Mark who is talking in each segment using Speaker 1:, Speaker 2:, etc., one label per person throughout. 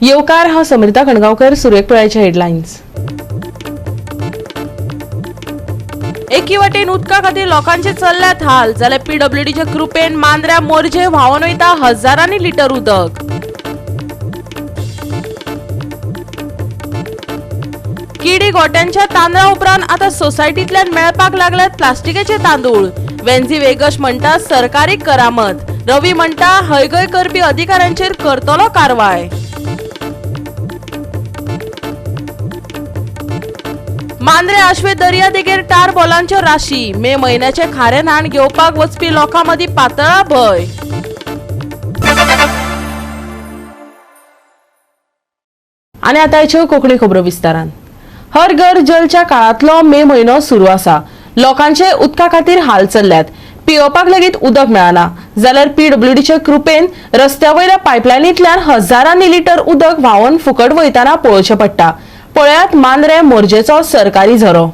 Speaker 1: येवकार. हांव समिता खणगांवकर. सुरवेक पळयाचे हेडलायन्स. एकी वाटेन उदका खातीर लोकांचे चल्ल्यात हाल, जाल्यार पीडब्ल्यूडीच्या कृपेन मांद्र्या मोरजे व्हांवन वयता हजारांनी लिटर उदक. किडी गोट्यांच्या तांदळा उपरांत आता सोसायटींतल्यान मेळपाक लागल्यात प्लास्टिकेचे तांदूळ. वेन्झी वेगश म्हणटा सरकारी करामत, रवी म्हणटा हयगय करपी अधिकाऱ्यांचेर करतलो कारवाय. मांद्रे आश्वे दर्यादेगेर टार बॉलांच्यो राशी. मे म्हयन्याचे खारें न्हाण घेवपाक वचपी लोकां मदीं पातळा भंय. आनी आतां हाच्यो कोंकणी खबरो विस्तारान. हर घर जलच्या काळांतलो मे म्हयनो सुरू आसा. लोकांचे उदका खातीर हाल चल्ल्यात. पियोवपाक लेगीत उदक मेळना, जाल्यार पीडब्ल्यूडीचे कृपेन रस्त्या वयल्या पायपलायनींतल्यान हजारांनी लिटर उदक व्हांवन फुकट वयतना पळोवचें पडटा. पळयात मांद्रे मोरजेचो सरकारी झरो.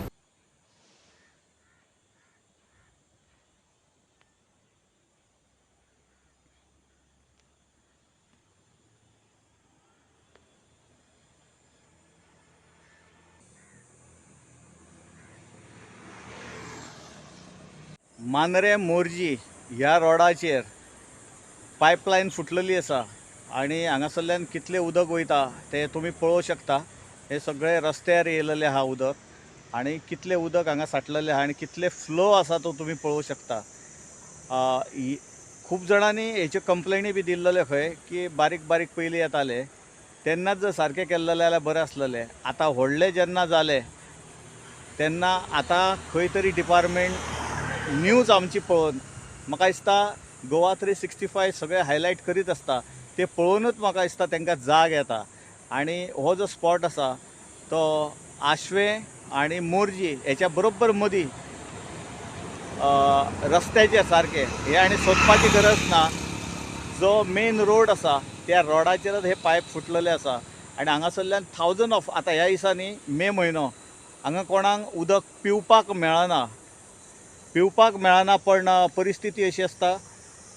Speaker 2: मांद्रे मोरजी ह्या रोडाचेर पायपलायन फुटलेली आसा आनी हांगासरल्यान कितलें उदक वयता तें तुमी पळोवंक शकता. हे सगळे रस्त्यार येयलेलें आहा उदक आनी कितलें उदक हांगा साठलेलें आहा आनी कितलें फ्लो आसा तो तुमी पळोवंक शकता. खूब जाणांनी हेच्यो कंप्लेनी बी दिल्लेल्यो खंय की बारीक बारीक पयलीं येताले तेन्नाच जर सारकें केल्लें जाल्यार बरें आसलेलें. आतां व्हडलें जेन्ना जालें तेन्ना आतां खंय तरी डिपार्टमेंट न्यूज आमची पळोवन म्हाका दिसता गोवा 365 सगळे हायलायट करीत आसता, ते पळोवनूच म्हाका दिसता तांकां जाग येता. आनी हो जो स्पॉट आसा तो आश्वें आनी मोरजी हेच्या बरोबर मदीं रस्त्याचे सारके हे, आनी सोदपाची गरज ना. जो मेन रोड आसा त्या रोडाचेरच हे पायप फुटलेले आसा आनी हांगासरल्यान थावजंड ऑफ आतां ह्या दिसांनी मे म्हयनो हांगा कोणाक उदक पिवपाक मेळना, पिवपाक मेळना, पण परिस्थिती अशी आसता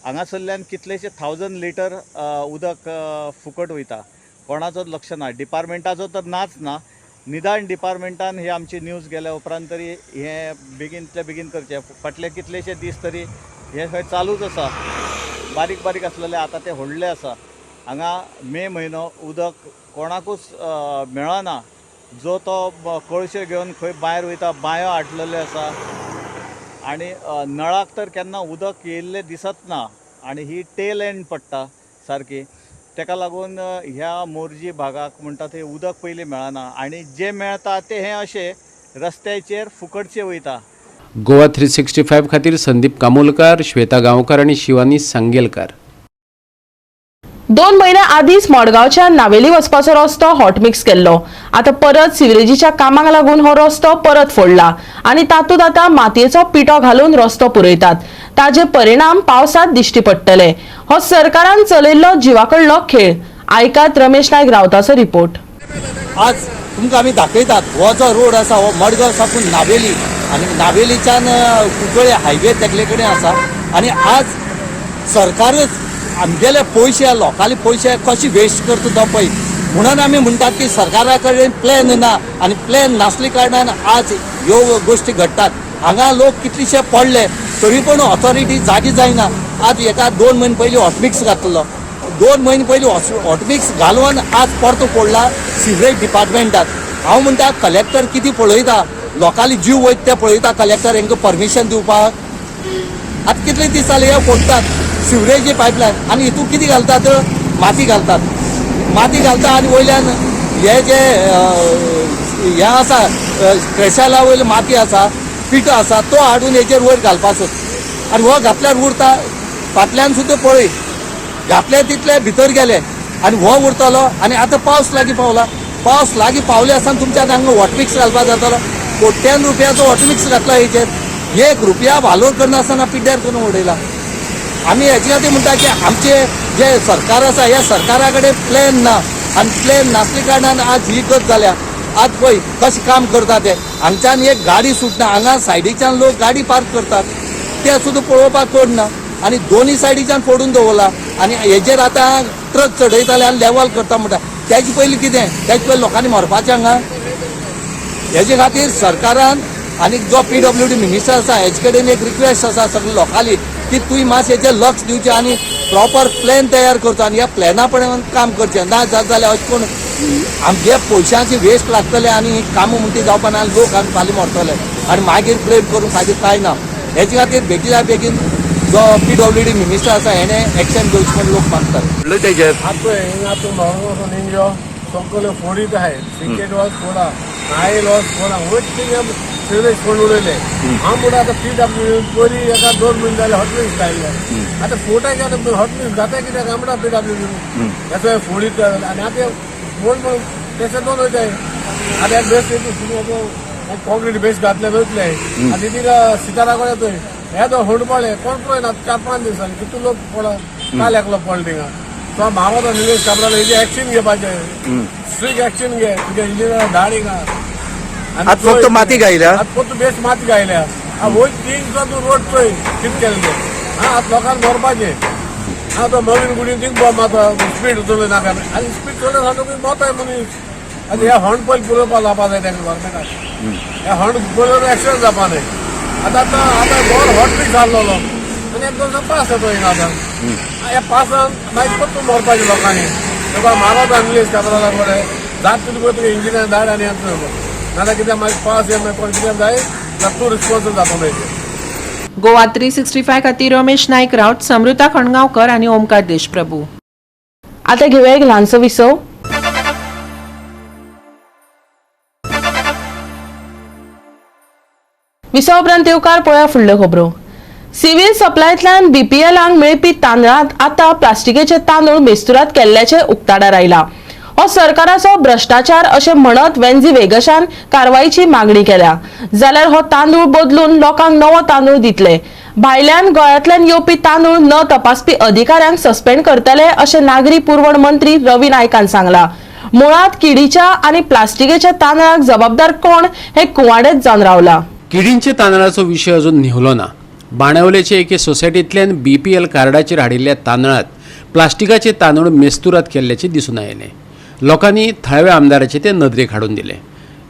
Speaker 2: हांगासरल्यान कितलेशे 1000 लिटर उदक फुकट वयता. कोणाचोच लक्ष ना, डिपार्टमेंटाचो तर नाच ना. निदान डिपार्टमेंटान ही आमची न्यूज गेल्या उपरांत तरी हें बेगीनतले बेगीन करचें. फाटले कितलेशे दीस तरी हें खंय चालूच आसा, बारीक बारीक आसलेलें आतां तें व्हडलें आसा. हांगा मे म्हयनो उदक कोणाकूच मेळना. जो तो कळशे घेवन खंय भायर वयता, बांयो आटलेल्यो आसा आनी नळाक तर केन्ना उदक येयल्लें दिसत ना आनी ही टेल एंड पडटा सारकी. तेका लागून ह्या मोरजी भागाक म्हणटा थंय उदक पयलीं मेळना आनी जें मेळटा तें हें अशें रस्त्याचेर फुकटचें वयता.
Speaker 3: गोवा 365 खातीर संदीप कामोलकार, श्वेता गांवकार आनी शिवानी सांगेलकार.
Speaker 1: 2 म्हयन्या आदींच मडगांवच्या नावेली वचपाचो रस्तो हॉटमिक्स केल्लो. आतां परत सिवरेजीच्या कामाक लागून हो रस्तो परत फोडला आनी तातूंत आतां मातयेचो पिठो घालून रस्तो पुरयतात. ताजे परिणाम पावसांत दिश्टी पडटले. हो सरकारान चलयल्लो जिवाकडलो खेळ. आयकात रमेश नायक रावताचो रिपोर्ट.
Speaker 4: आज तुमकां आमी दाखयतात हो जो रोड आसा हो मडगांव साकून नावेली आनी नावेलीच्यान कुंकळे हायवे तेकले कडेन आसा. आनी आज सरकारच आमगेले पयशे, लोकांले पयशे कशे वेस्ट करता तो पळय. म्हणून आमी म्हणटात की सरकारा कडेन प्लॅन ना आनी प्लॅन नासले कारणान आज ह्यो गोश्टी घडटात. हांगा लोक कितलेशे पडले तरी पण ऑथॉरिटी जागी जायना. आज एका 2 म्हयने पयलीं हॉटमिक्स घातलो, 2 म्हयने पयलीं हॉटमिक्स घालून आज परतो पडला सिवरेज डिपार्टमेंटात. हांव म्हणटा कलेक्टर कितें पळयता, लोकांले जीव वयता ते पळयता कलेक्टर हेंकां परमिशन दिवपाक. आतां कितले दीस जाले हे फोडटात सिवरेजी पायपलायन आनी हितून कितें घालतात, माती घालतात, माती घालता आनी वयल्यान हे जे हें आसा क्रेशला वयली माती आसा, पिठो आसा तो हाडून हेचेर वयर घालपाचो आनी हो घातल्यार उरता. फाटल्यान सुद्दां पळय घातले तितले भितर गेले आनी हो उरतलो. आनी आतां पावस लागीं पावला, पावस लागीं पावले आसतना तुमच्यान हांगा हॉटमिक्स घालपाक जातलो. कोट्यान रुपयाचो हॉटमिक्स घातला हेचेर, 1 रुपया वालोर करनासतना पिड्ड्यार करून उडयला. आमी हेचे खातीर म्हणटा की आमचे जे सरकार आसा ह्या सरकारा कडेन प्लॅन ना आनी प्लॅन नासले कारणान आज ही गत जाल्या. आज पळय कशें काम करता ते, हांगच्यान एक गाडी सुटना, हांगा सायडीच्यान लोक गाडी पार्क करतात ते सुद्दां पळोवपाक कोण ना आनी दोनूय सायडीच्यान फोडून दवरला. आनी हेजेर आतां ट्रक चडयताले आनी लेवल करता म्हणटा. तेजे पयलीं कितें, तेजे पयलीं लोकांनी मरपाचें हांगा. हेजे खातीर सरकारान आनी जो पीडब्ल्यूडी मिनिस्टर आसा हेजे कडेन एक रिक्वेस्ट आसा सगळे लोकांली की तुवें मातशें हेचेर लक्ष दिवचें आनी प्रॉपर प्लॅन तयार करचो आनी ह्या प्लॅना प्रमाण काम करचें. ना जात जाल्यार अशें करून आमगे पयशांची वेस्ट लागतले आनी ही कामां म्हणटा ती जावपा ना, लोक आमी फाल्यां मरतले आनी मागीर ब्लेम करून फायदो कांय ना. हेजे खातीर बेगीना बेगीन जो पीडब्ल्यूडी मिनिस्टर आसा हेणें एक्शन घेवचें म्हूण लोक मागतात.
Speaker 5: आतां हिंगा आतां म्हारग वचून हिंग सगळे फोडीत आहाय. क्रिकेट वॉस फोडा, नायल वॉस फोडा, वयत सगळे फोड उडयले. हांव म्हणटा आतां पीडब्ल्यू पयली एका 2 म्हयने जाले हॉटमिक्स घायले. आतां फोटाक आतां हॉटमिक्स जाता कित्याक काय म्हणटा पीडब्ल्यू हेचो फोडीत. आनी आतां फोड म्हणून तेचे दोन वयताय. आतां एक बेस्ट कॉन्क्रीट बेस घातले वयतले आनी तिका सितारा कडेन येतोय. हे तो होंड पडले कोण पळयना 4-5 दिसांनी कितू लोक पडला, काल एकलो पडलो थिंगा. तो म्हाका निलेश काब्राल हेजी एक्शन घेवपाचें, स्ट्रीक एक्शन घे. तुगे इंजिनियर धाड हिंगा.
Speaker 6: आत फक्त माती घायल्या?
Speaker 5: आत फक्त बेस माती घायल्या. वयर 3 तूं रोड चोय कितें केलें तें. हा आतां लोकांक मरपाचें. हा तो नवीन गुडी थिंग बॉम्ब मारता, स्पीड चलय नाका. आनी स्पीड चलय सांगता मोताय मनीस. आनी हे होंड पयलीं पुरोवपा जावपा जाय तेंका गव्हर्मेंटाक. हे होंड पयलो एक्सिडंट जावपा न्हय. आतां आतां आतां गोर हॉट जाल्लो आनी एक दोन पास येतो हिंगा. आतां ह्या पासान मागीर परतून मरपाचें लोकांनी. तुका मारत निलेश काब्राला कडेन जात तुका तुका इंजिनियर धाड आनी येतलो, नाजाल्यार कितें मागीर पास ये मागीर कोण कितें जाय जाल्यार तूं रिस्पॉन्सिबल जाता मागीर.
Speaker 7: गोवा 365 खातीर रमेश नायक राऊत, समृता खणगांवकर आनी ओमकार देशप्रभू.
Speaker 1: आता घेवया एक ल्हानसो विसव. विसव उपरांत येवकार पळया फुडल्यो खबरो. सिव्हिल सप्लायंतल्यान बीपीएलांक मेळपी तांदळांत आतां प्लास्टिकेचे तांदूळ मेस्तुरात केल्ल्याचें उक्ताडार आयलां. हो सरकाराचो भ्रश्टाचार अशें म्हणत वेन्झी वेगशान कारवायची मागणी केल्या. जाल्यार हो तांदूळ बदलून लोकांक नवो तांदूळ दितले. भायल्यान गोंयांतल्यान येवपी तांदूळ न तपासपी अधिकाऱ्यांक सस्पेंड करतले अशें नागरी पुरवण मंत्री रवी नायकान सांगलां. मुळांत किडीच्या आनी प्लास्टिकेच्या तांदळाक जबाबदार कोण हें कुवाडेच जावन रावलां.
Speaker 3: किडींच्या तांदळाचो विशय अजून न्हिवलो ना. बाणावलेचे एके सोसायटींतल्यान बीपीएल कार्डाचेर हाडिल्ल्या तांदळांत प्लास्टिकाचे तांदूळ मेस्तुरात केल्ल्याचें दिसून आयलें. लोकांनी थळाव्या आमदाराचे ते नदरेक हाडून दिले.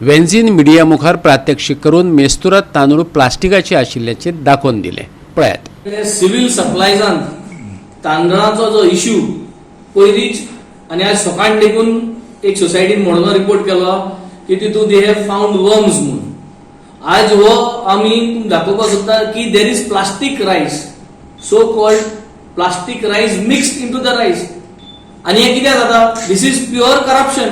Speaker 3: वेन्झीन मिडिया मुखार प्रात्यक्षीक करून मेस्तुरात तांदूळ प्लास्टिकाचे आशिल्ल्याचें दाखोवन दिलें. पळयात.
Speaker 8: सिव्हिल सप्लायजान तांदळाचो जो इश्यू पयलींच आनी आज सकाळ देखून एक सोसायटीन मडगांव रिपोर्ट केलो की तितूंत they have found worms म्हणून. आज हो आमी तुमकां दाखोवपाक सोदता की there is plastic rice, so called plastic rice mixed into the rice. आनी हें कित्याक जाता? This is pure corruption.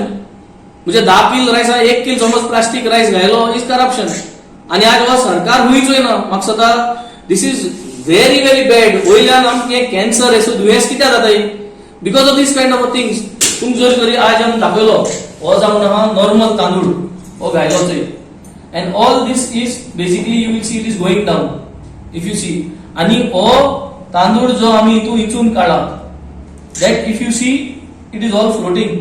Speaker 8: म्हणजे 10 कील रायस, 1 कील समज प्लास्टीक रायस घायलो is corruption. आनी आज हो सरकार हुंयच वयना. म्हाका दिसता this is very very bad. वयल्यान आमकां हें कॅन्सर हें दुयेंस कित्याक जाता because of this kind of things. तुमकां जर तरी आज आमी दाखयलो हो जावन आहा नॉर्मल तांदूळ हो घायलो चोय. And all this is basically you will see it is going down if you see. आनी हो तांदूळ जो आमी हितून इचून काडला that if you see it is all floating.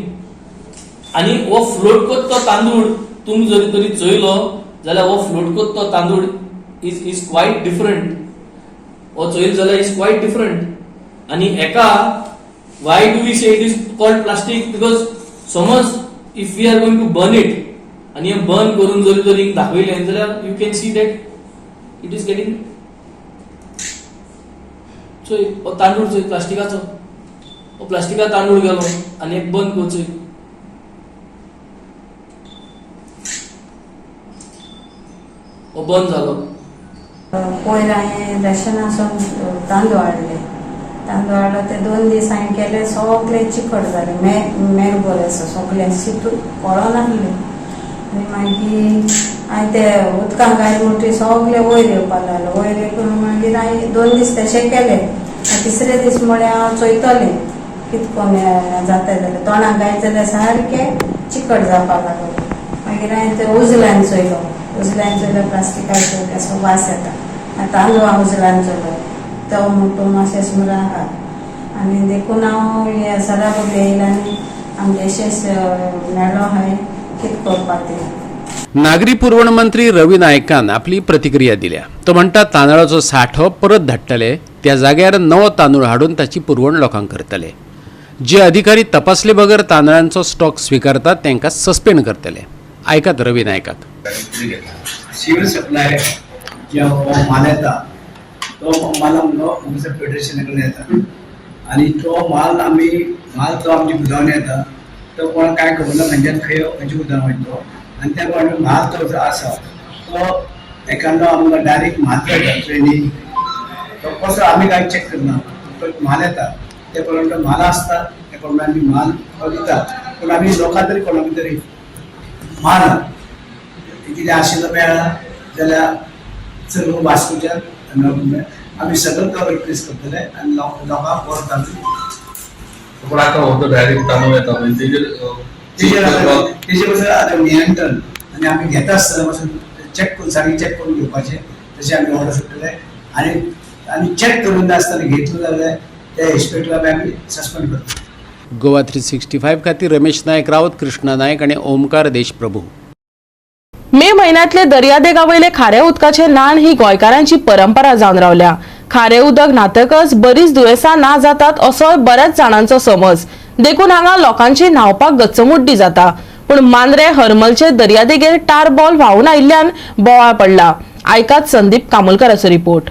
Speaker 8: आनी हो फ्लोट कोत तो तांदूळ तुमी जरी तरी चोयलो जाल्यार हो फ्लोट कोत तो तांदूळ is is quite different. हो चोयल जाल्यार is quite different. आनी एका why do we say it is called plastic? Because समज if we are going to burn it आनी हे बर्न करून जरी तरी दाखयलें जाल्यार you can see that it is getting. चोय हो तांदूळ चोय प्लास्टिकाचो, हो प्लास्टिका तांदूळ गेलो आनी एक बंद करचोय. हो बंद जालो.
Speaker 9: पयर हांवें रेशनासून तांदूळ हाडले. तांदूळ हाडलो ते 2 दीस हांवें केले, सगळे चिकट जाले. मेर बरें आसा सगळें शितून कळनासलें. आनी मागीर हांवें ते उदकान घायले म्हणटकीर सगळे वयर येवपाक लागलो. वयर येवन मागीर हांवें 2 दीस तशें केले. तिसरे दीस म्हळ्यार हांव चोयतलें कितें कोन्न जाता जाल्यार. तोंडाक घायत जाल्यार सारकें चिकट जावपाक लागलो. मागीर हांवें ते उजल्यान चोयलो. उजल्यान चोयलो प्लास्टिकाचो कसो वास येता. आनी तांदूळ उजल्यान चोयलो तो म्हणटा मातशें सुमार आहा. आनी देखून हांव हे सरा बगले येयलें आनी आमगेशेच मेळ्ळो हांवें कितें करपाक तें.
Speaker 3: नागरी पुरवण मंत्री रवी नायकान आपली प्रतिक्रिया दिल्या. तो म्हणटा तांदळाचो सांठो परत धाडटले, त्या जाग्यार नवो तांदूळ हाडून ताची पुरवण लोकांक करतले. जे अधिकारी तपासले बगर तांदळांचो स्टॉक स्विकारतात तांकां सस्पेंड करतले. आयकात रवी नायकाक.
Speaker 10: सिव्हिल सप्लाय जे माल येता तो माल आमकां आमच्या फेडरेशना कडल्यान येता आनी तो माल आमी माल तो आमच्या गुदांवांनी येता, तो कोणाक कांय खबर ना खंयच्यान खंय खंयच्या गुदांवांत वयता तो, आनी त्या प्रमाणे माल तो जो आसा तो एकादो आमकां डायरेक्ट माल मेळटा ट्रेनी, तो कसो आमी कांय चॅक करना, तो माल येता त्या प्रमाणे तो माल आसता त्या प्रमाणे आमी माल दिता. पूण आमी लोकां तरी कोणाक तरी माल कितें आशिल्लो मेळ्ळा जाल्यार चड वास्कोच्यान आमी सगळं तो रिप्लेस करतले आनी लोकांक परत आमी.
Speaker 11: पूण आतां हो तो डायरेक्ट तांदूळ येता पळय तेजेर
Speaker 10: तेजेर पासून आतां नियंत्रण आनी आमी घेता आसतना पासून चॅक करून सारकें चॅक करून घेवपाचें, तशें आमी ऑर्डर सोडटले आनी आनी चॅक करून आसतना घेतलो जाल्यार त्या इन्स्पेक्टराक आमी सस्पेंड करतले.
Speaker 3: गोवा 365 खातीर रमेश नायक राऊत, कृष्णा नायक आनी ओमकार देशप्रभू.
Speaker 1: मे म्हयन्यांतले दर्यादेगावयले खारे उदकाचे न्हाण ही गोंयकारांची परंपरा जावन रावल्या. खारे उदक न्हातकच बरीच दुयेंसां ना जातात असोय बऱ्याच जाणांचो समज, देखून हांगा लोकांची न्हावपाक गच्चमुड्डी जाता. पूण मांद्रे हरमलचे दर्यादेगेर टार बॉल व्हांवून आयिल्ल्यान बोवाळ पडला. आयकात संदीप कामोलकराचो रिपोर्ट.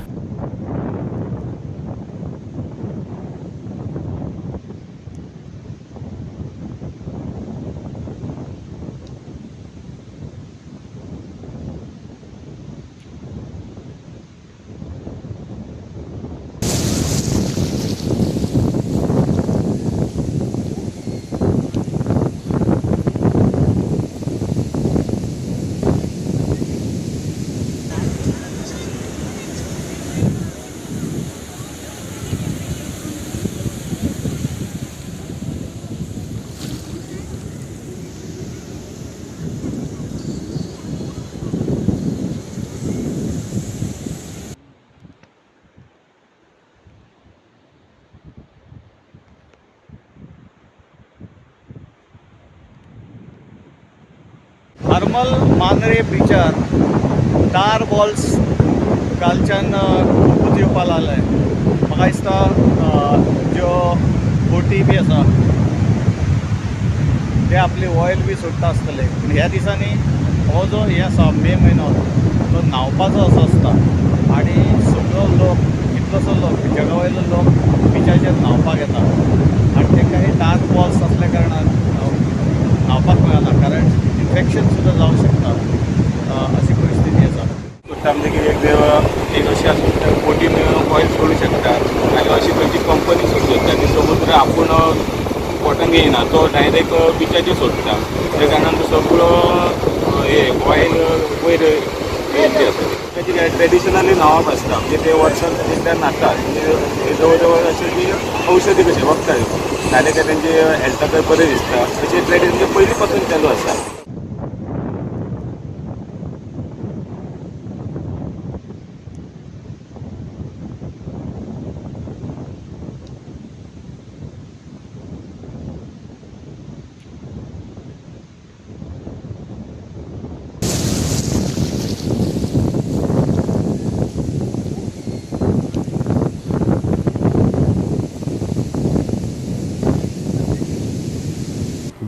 Speaker 2: हरमल मांद्रे बिचार टार बॉल्स कालच्यान खुबूच येवपा लागले. म्हाका दिसता ज्यो बोटी बी आसा ते आपली ऑयल बी सोडटा आसतले. पूण ह्या दिसांनी हो जो हे आसा मे म्हयनो तो न्हांवपाचो असो आसता आनी सगळो लोक कितलोसो लोक जगा वयलो लोक बिचाचेर न्हांवपाक येता आनी तांकां हे टार बॉल्स आसल्या कारणान न्हांवपाक मेळना, कारण इन्फेक्शन सुद्दां जावंक शकता अशी परिस्थिती आसा.
Speaker 11: म्हणजे की एक अशी आसूं बोटीन ऑयल सोडूं शकता आनी अशी खंयची कंपनी सोडूं शकता आनी समुद्र आपूण बोटान घेयना, तो डायरेक्ट बिचाचेर सोडटा. त्या कारणान तो सगळो हे ऑयल वयर येयल्ली आसा. ताची ट्रेडिशनली न्हांवप आसता, म्हणजे ते वर्सान एकदां न्हातात, म्हणजे जवळ जवळ अशें की औषधी कशें वखदां न्हाले काय तेंचे हेल्थाक बरें दिसता. अशें ट्रेडिशन पयलीं पासून चालू आसा.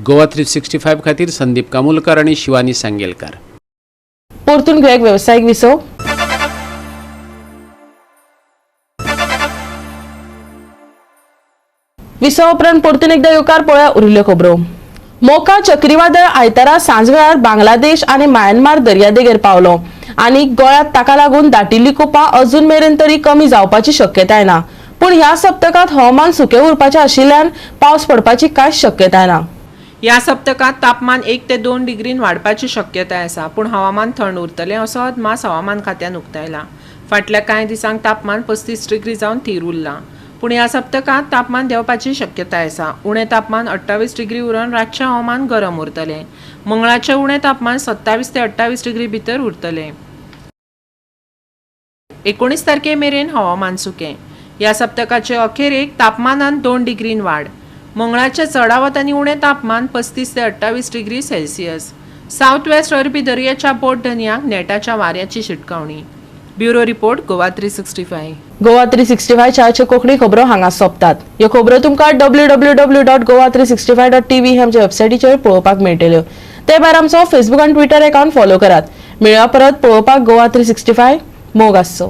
Speaker 3: गोवा 365 खातीर संदीप कामुलकर आनी शिवानी सांगेलकार.
Speaker 1: परतून घेवया एक वेवसायीक विसव. विसव उपरांत परतून एकदा येवकार पळोवया उरिल्ल्यो खबरो. मोका चक्रीवादळ आयतारा सांजवेळार बांगलादेश आनी म्यानमार दर्यादेगेर पावलो आनी गोंयांत ताका लागून दाटिल्ली कुपां अजून मेरेन तरी कमी जावपाची शक्यताय ना. पूण ह्या सप्तकांत हवामान सुकें उरपाचें आशिल्ल्यान पावस पडपाची कांयच शक्यताय ना.
Speaker 7: ह्या सप्तकांत तापमान 1 ते 2 डिग्रीन वाडपाची शक्यताय आसा, पूण हवामान थंड उरतलें असो अदमास हवामान खात्यान उक्तायला. फाटल्या कांय दिसांक तापमान 35 डिग्री जावन थीर उरलां, पूण ह्या सप्तकांत तापमान देंवपाची शक्यताय आसा. उणें तापमान 28 डिग्री उरून रातचें हवामान गरम उरतलें. मंगळाचें उणें तापमान 27 ते 28 डिग्री भितर उरतलें. 19 तारखे मेरेन हवामान सुकें. ह्या सप्तकाचे अखेरेक तापमानांत 2 डिग्रीन वाड. मंगळाचे चडावत आनी उणें तापमान 35 ते 28 डिग्री सेल्सियस. सावथ वेस्ट अरबी दर्याच्या बोट धनयांक नेटाच्या वाऱ्याची शिटकावणी. Bureau report, Goa 365.
Speaker 1: Goa 365 च्या कोंकणी खबरो हांगा सोंपतात. ह्यो खबरो तुमकां www.goa365.tv ह्या आमच्या वेबसायटीचेर पळोवपाक मेळटल्यो. ते भायर आमचो फेसबूक आनी ट्विटर अकाउंट फॉलो करात. मेळया परत पळोवपाक गोवा 365. मोग आसचो.